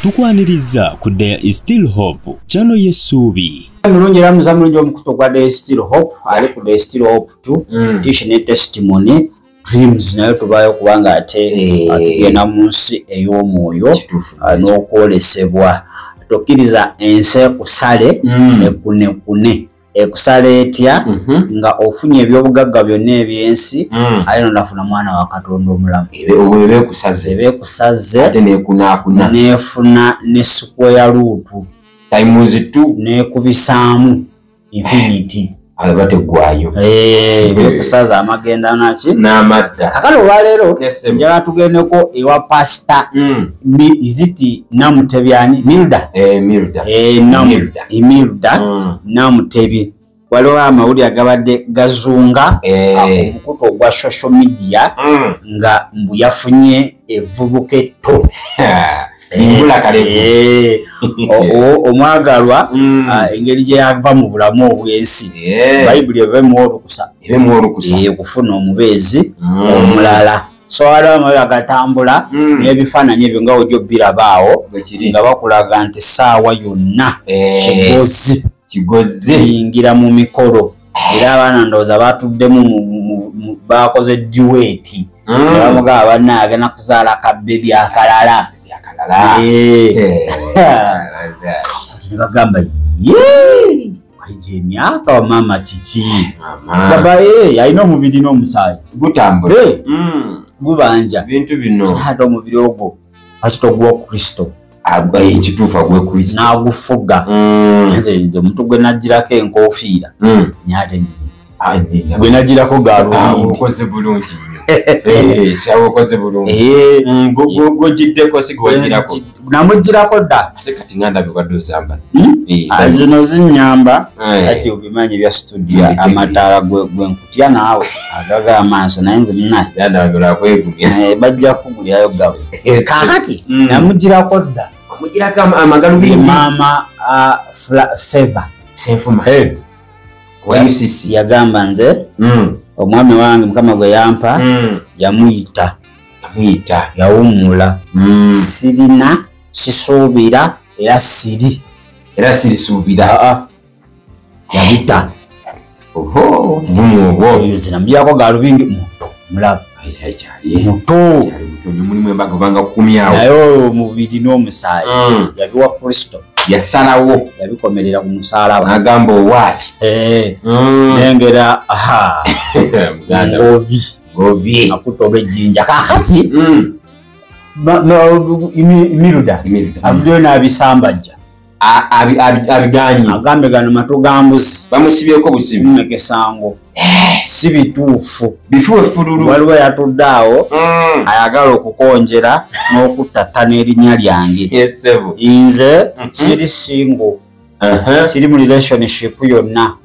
Tukwaniriza ku There is Still Hope, channel y'essuubi. Mulungi era muza mulungi omukutu gwa There is Still Hope, ali ku There is Still Hope 2, teaching ne testimony dreams nayo tubayo kubanga ate tugenda mu nsi ey'omwoyo n'okwolesebwa. Tokkiriza ensi ekusale ekunekune. Ekusala etya nga ofunye ebyobugagga byonna ebyensi aye nonafuna mwana wa Katonda omulamu. Ebe ekusaze ate nekunaakuna nefuna ne square root times 2 nekubisaamu infinity. Aba teggwayo. Ebekusaza amagenda naki n'amadda. Kakale olwaleero njagala tugendeko ewa Pasita iziti Namutebyani Milda. Milda. Milda Namutebi. Waliwo amawulire agabadde gazunga ku mukutu ogwa social media nga mbu yafunye evvubuka etto. Omwagalwa engeri gye yava mu bulamu obw'ensi, Bayibuli ebemuwa olukusa okufuna omubeezi omulala. So waliwo amawulire agatambula n'ebifaananyi ebyo nga ojja obirabaawo nga bakulaga nti essaawa yonna kigozi kigozi yingira mu mikolo. Era abaana ndowooza batuddemu bakoze duet, bamugamba banna agenda kuzaala kabebi akalala. Nebagamba ye egyo emyaka wamaama kiki gamba alina omubiri n'omusaayi gutambula gubanja bintu bino. Ate omubiri ogwo lwaki toguwa Kristo? Ekituufu agwe Kristo n'agufuga. Nze omuntu gwe nagirako enkofiira naye ate njiri gwe nagirako galubindi. Okoze bulungi nnyo, sawa okoze bulungi. Gogiddeko si gwogirako? Namugirako dda. Ate kati nga ndabye obadde ozambala. Zino zinyamba kati obimanyi ebya studio amataala gwe nkutya naawe agaga amaaso naye nze munaye bajja kukugulirayo gawe. Kakati namugirako dda. Omugirako amagalubindi. Maama Favor Senfuma yagamba nze omwami wange Mukama gwe yampa yamuyita yawummula, sirina sisuubira era siri era sirisuubira yabita. Obuvumu obwo. Nze namugirako galubindi muto mulaba muto mulimu embaga obanga kukumyawo naye omubiri n'omusaayi yabiwa Kristo. Yasalawo yabikomerera ku musalaba n'agamba owaaki nengera ngobi ngobi akuta olw'ejjinja. Kakati Miruda avuddeyo n'abisambajja abiganyi agambe gano matu ga mbuzi bamusibyeko busibi mumekesango si bituufu bifuwe fululu. Waliwo yatudde awo ayagala okukonjera n'okuttattana erinnya lyange. Nze siri single, siri mu relationship yonna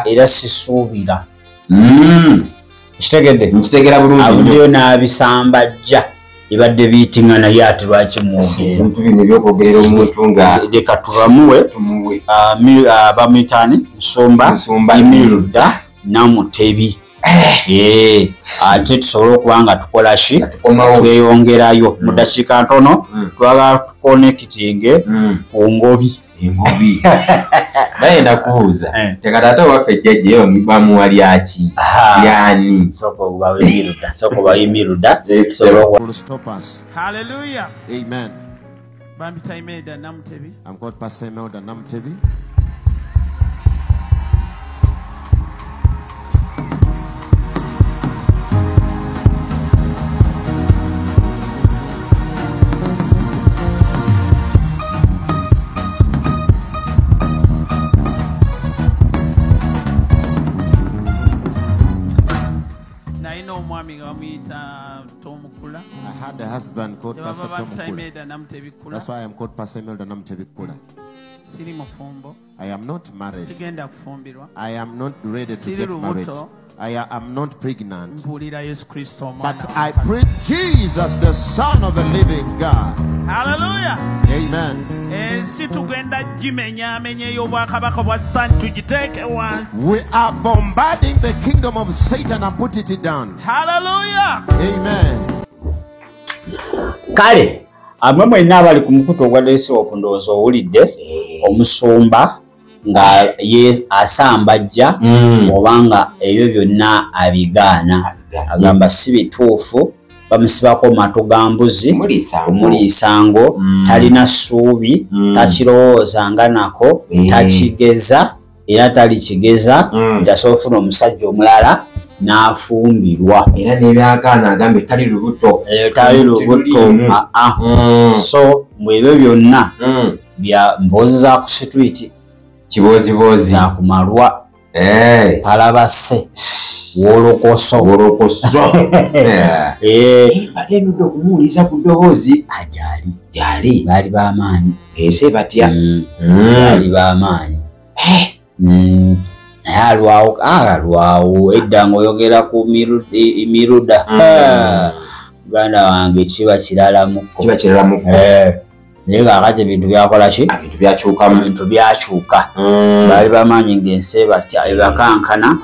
era sisuubira. Kitegedde? Nkitegera bulungi. Avuddeyo n'abisambajja ebadde biitinga naye ate lwaki mwogerera ebintu bino ebyokwogerera omuntu nga leka tubamuwe bamuyitaani Nsumba Imelda Namutebi ate tusobole okuba nga tukola ki tweyongerayo mu ddakiika ntono. Twagala tukonekitinge ku Ngobi. Engobi bayenda kubuuza teka taata waffe jjajja bamuwa lyaki lyani? Sooka obawe sooka obawe Imelda. Will stop us. Hallelujah. Amen. Bampita Imelda Namutebi. I'm called Pastor Imelda Namutebi. Nalina omwami nga bamuyita Tom Kula. I had a husband called Pastor Kyebava Tom bampita Kula. Imelda Namutebi Kula. That's why I'm called Pastor Imelda Namutebi Kula. Siri mufumbo. I am not married. Sigenda kufumbirwa. I am not ready to Siri get married. lubuto. I am not pregnant. Mpulira Yesu Kristo omwana But wa I Katonda. preach Jesus, the Son of the living God. Hallelujah. Amen. Ensi tugenda gimenyaamenya ey'obwakabaka bwa Sitaani tugiteeke wansi. We are bombarding the kingdom of Satan and put it down. Hallelujah. Amen. Kale Amwe mwenna abali ku mukutu ogwa Desktop ndowooza owulidde omusumba nga ye asambajja obanga ebyo byonna abigaana, agamba si bituufu, bamusibako matu ga mbuzi, omuliisango, talina ssuubi, takirowoozanga nako, takigeza era talikigeza, nti asobola okufuna omusajja omulala n'afumbirwa. Era n'ebyakaana agambye tali lubuto. Tali lubuto. So mu ebyo byonna bya mboozi za ku street, kibooziboozi za kumalwa, palabase, wolokoso. Wolokoso. Bagenda okumuwuliza ku ddoboozi. Ajali. Gyali. Baali b'amaanyi. Ese batya. Baali b'amaanyi. Naye alwawo edda ng'oyogera ku Miruda. Muganda wange kiba kiralamuko. Kiba kiralamuko. Naye kaakati ebintu byakola ki? Ebintu byakyukamu. Ebintu byakyuka. Baali bamaanyi ng'ensi ebakankana,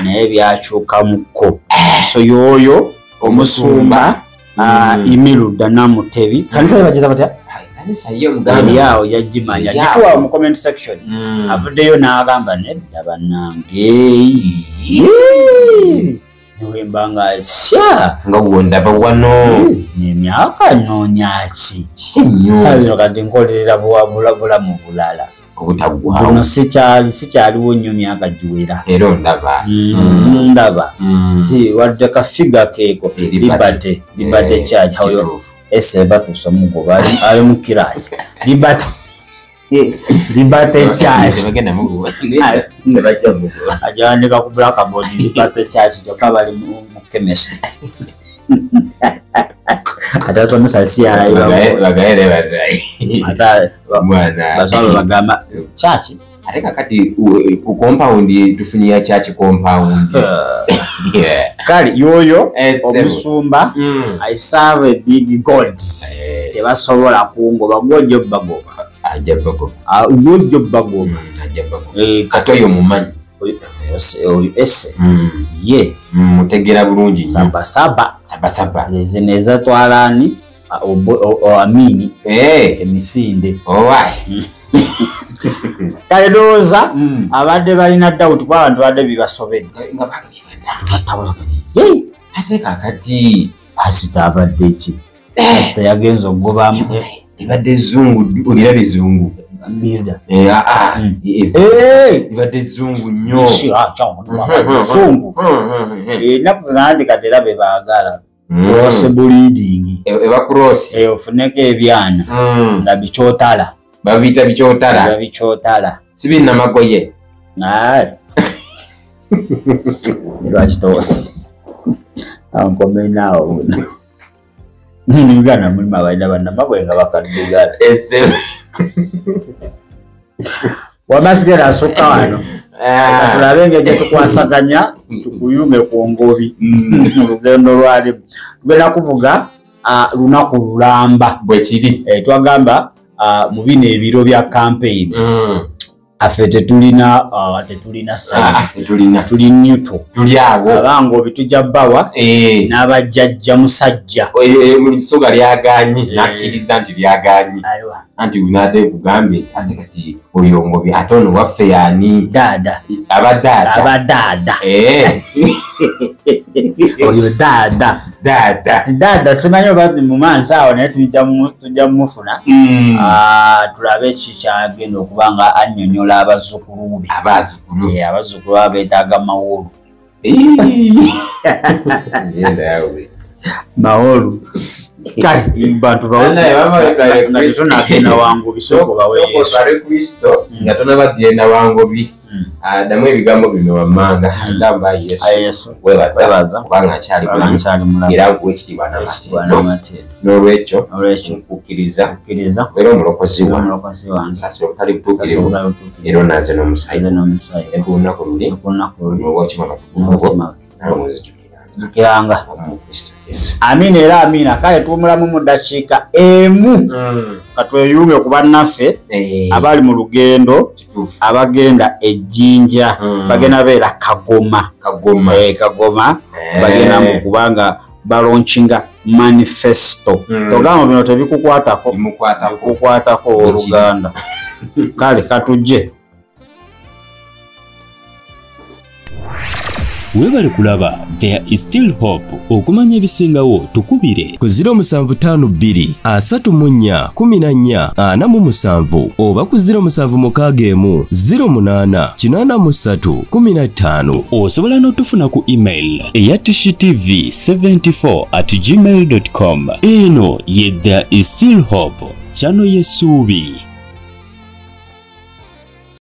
naye byakyukamukko. So y'oyo omusumba Imiruda Namutebi. Kanisa bagiyita batya? Kanisa ye muganda. Eri awo yagimanya. Gituwa mu comment section. Avuddeyo n'agamba nedda bannange. Niwemba nga sya. Nga wondaba wano. N'emyaka nnoonya ki? Si nnyo. Kale zino kati nkolerera bulamu bulala. Obutaggwaawo. Buno sikyaliwo nnyo myaka giwera. Era ondaba. Ndaba. Wadde ka figure keeko. Liberty. Liberty Church. Ese batuusa omugoba ali mu kiraasi. Liberty. Liberty Church. Ajawandiika ku blackboard Liberty Church kyokka bali mu chemistry. Ate asomesa CRI basoma bagamba church. Ate kakati ku compound tufunye ya church compound. Kale yoyo omusumba I serve a big God. Tebasobola kungoba gwojjo bagoba. Ajja bagoba. Gwojjo bagoba. Ajja bagoba. Kati oyo mumanyi. Oyo ese. Ye. Mutegeera bulungi nnyo. Saba saba. Saba saba. Zino ezatwala ani? Amini. Emisinde. Owai. Kale ndowooza abadde balina doubt kuba abantu badde bibasobedde. Ate kakati Pasita abadde ki? Pasita yagenze okugobamu. Ebadde zungu, oliraba ezungu. Mirda. Ebadde zungu nnyo. Zungu. Ennaku zino kati era be baagala. Cross breeding. Eba cross. Ofuneko ebyana nga bikyotala. Babiyita bikyotala. Biba bikyotala. Si binnamagoye. Lwaki ankomenaawo buno. Uganda mulimu abalina bannamagwe nga bakaddugala. Wamasigala asukka wano. Tulabe engeri gye tukwasaganya tukuyunge ku ngobi mu lugendo lwalimu. Tugenda kuvuga lunaku lulamba. Bwe kiri. Twagamba mu bino ebiro bya campaign. Affe tetulina side. Tuli neutral. Tuli awo. Abangobi tujja bbawa n'abajjajja musajja. Mu kisoga lyagaanyi n'akkiriza nti lyagaanyi. Anti nate kugambye ate kati oyo ngobi ate ono waffe yaani? Daada. Abadaada. Abadaada. Oyo daada. Daada. Daada simanyi oba mu maaso awo naye tujja mufuna. Tulabe ki kyagenda okuba nga annyonnyola abazzukulu be. Abazzukulu. Abazzukulu abeetaaga mawolu. Mawolu. Kale bantu nga tetunaagenda Wangobi sooka obawe Yesu. Kristo nga tonabagenda Wangobi. Addamu ebigambo bino wammanga. Agamba Yesu weebaza kubanga nkyali mulamu era nkuwa ekitiibwa n'amatendo. N'olwekyo nkukkiriza era omulokozi wange nsaasira obutali butuukirivu era onaaze n'omusaayi ne ku lunaku luli olw'omutima matukuvu naawe onzijukiranga. Nzijukiranga. Amina era amina. Kale tuwumulamu mu ddakiika emu katweyunge ku bannaffe abali mu lugendo abagenda e Jinja, bagenda beera Kagoma. Kagoma bagenda mu kubanga Balaunchinga manifesto. Togamba bino tebikukwatako, bikukwatako oluganda. Kale katujje. Webale kulaba There is Still Hope. Okumanya ebisingawo tukubire ku 0752 34 14 47 oba ku 0761 08 83 15. Osobola n'otufuna ku email eya tishitv74@gmail.com. Eno ye There is Still Hope, channel y'essuubi.